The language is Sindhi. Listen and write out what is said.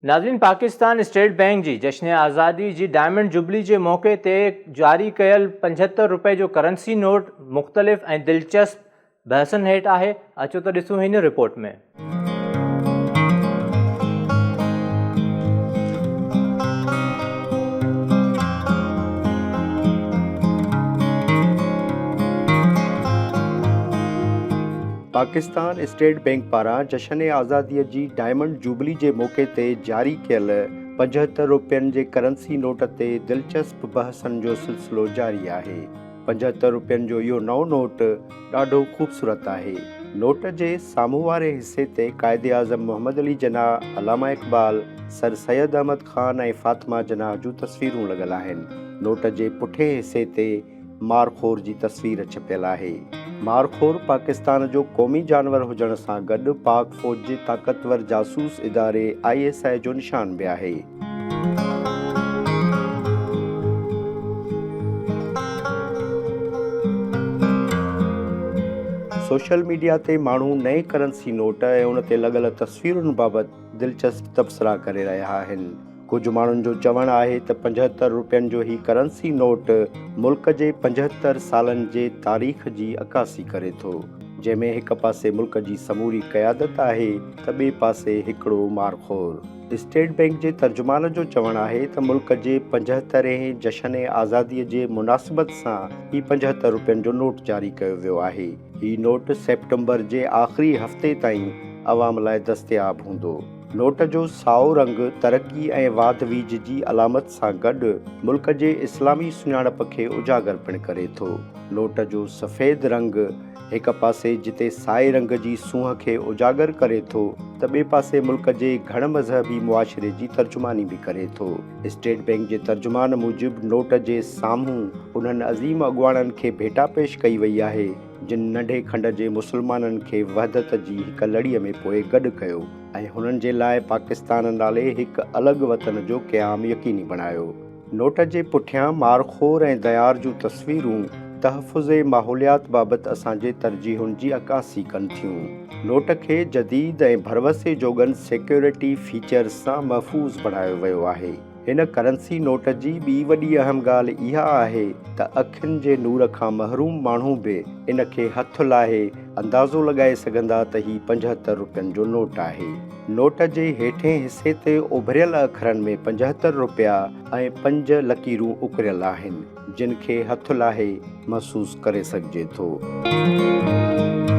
ناظرين پاڪستان اسٽيٽ بئنڪ جي جشن آزادي جي ڊائمنڊ جوبلي جي موقعي تي جاري ڪيل 75 رپئي جو ڪرنسي نوٽ مختلف ۽ دلچسپ بحثن هيٺ آهي، اچو ته ڏسون هن رپورٽ ۾. پاڪستان اسٽيٽ بئنڪ پاران جشن آزادي جي ڊائمنڊ جوبلي جي موقعي تي جاري ڪيل 75 روپين جي ڪرنسي نوٽ تي دلچسپ بحثن جو سلسلو جاري آهي. 75 روپين جو اهو نئون نوٽ ڏاڍو خوبصورت آهي. نوٽ جي سامهون واري حصي تي قائداعظم محمد علي جناح، علامه اقبال، سر سيد احمد خان ۽ فاطمه جناح جون تصويرون لڳل آهن. نوٽ جي پٺئين حصي تي مارخور جي تصوير ڇپيل آهي. مارخور پاڪستان جو قومي جانور هجڻ سان گڏ پاڪ فوج جي طاقتور جاسوس اداري I S I جو نشان به آهي. سوشل ميڊيا تي ماڻهو نئين ڪرنسي نوٽ ۽ ان تي لڳل تصويرن بابت دلچسپ تبصرا ڪري رهيا آهن. ڪجهه ماڻهن جو چوڻ آهي ته 75 روپين جو هي ڪرنسي نوٽ ملڪ جي 75 سالن جي تاريخ جي عڪاسي ڪري ٿو، جنهن ۾ هڪ پاسي ملڪ جي سموري قيادت آهي ته ٻئي پاسي هڪڙو مارخور. اسٽيٽ بئنڪ جي ترجمان جو چوڻ آهي ته ملڪ جي 75 هين جشن آزادي جي مناسبت سان هي 75 روپين جو نوٽ جاري ڪيو ويو آهي. هي نوٽ سيپٽمبر جي آخري هفتي تائين عوام لاء دستياب هوندو. نوٽ جو سائو رنگ ترقي ۽ واڌ ويجهه جي علامت سان گڏ ملڪ جي اسلامي سڃاڻپ کي اجاگر پڻ ڪري ٿو. نوٽ جو سفيد رنگ هڪ پاسي جتي سائي رنگ جي سونهن کي اجاگر ڪري ٿو ته ٻئي پاسي ملڪ جي گهڻ مذهبي معاشري جي ترجماني به ڪري ٿو. اسٽيٽ بئنڪ جي ترجمان موجب نوٽ جي سامهون انهن عظيم اڳواڻن کي ڀيٽا پيش ڪئي وئي آهي جن ننڍي کنڊ جي مسلمانن کي وحدت جي هڪ لڙيء ۾ پوئي گڏ ڪيو ۽ هنن جي لاء پاڪستان نالي هڪ الڳ وطن جو قيام يقيني بڻايو. نوٽ جي پٺيان مارخور ۽ ديار جون تصويرون تحفظ ماحوليات بابت اسان جي ترجيحن جي عڪاسي ڪن ٿيون. نوٽ کي جديد ۽ ڀروسي جوڳن سيڪيورٽي فيچرز سان محفوظ بڻايو ويو آهي. هن ڪرنسي نوٽ جي ٻي وڏي اهم ڳالهه اها آهي ته اکين جي نور کان محروم ماڻهو به ان کي هٿ لاهي اندازو لڳائي سگهندا ته هي 75 روپين جو نوٽ آهي. نوٽ جي هيٺئين حصي تي اڀريل اکرن ۾ 75 روپيا ۽ پنج لڪيرون اڪريل آهن، جن کي هٿ لاهي محسوس ڪري سگهجي ٿو.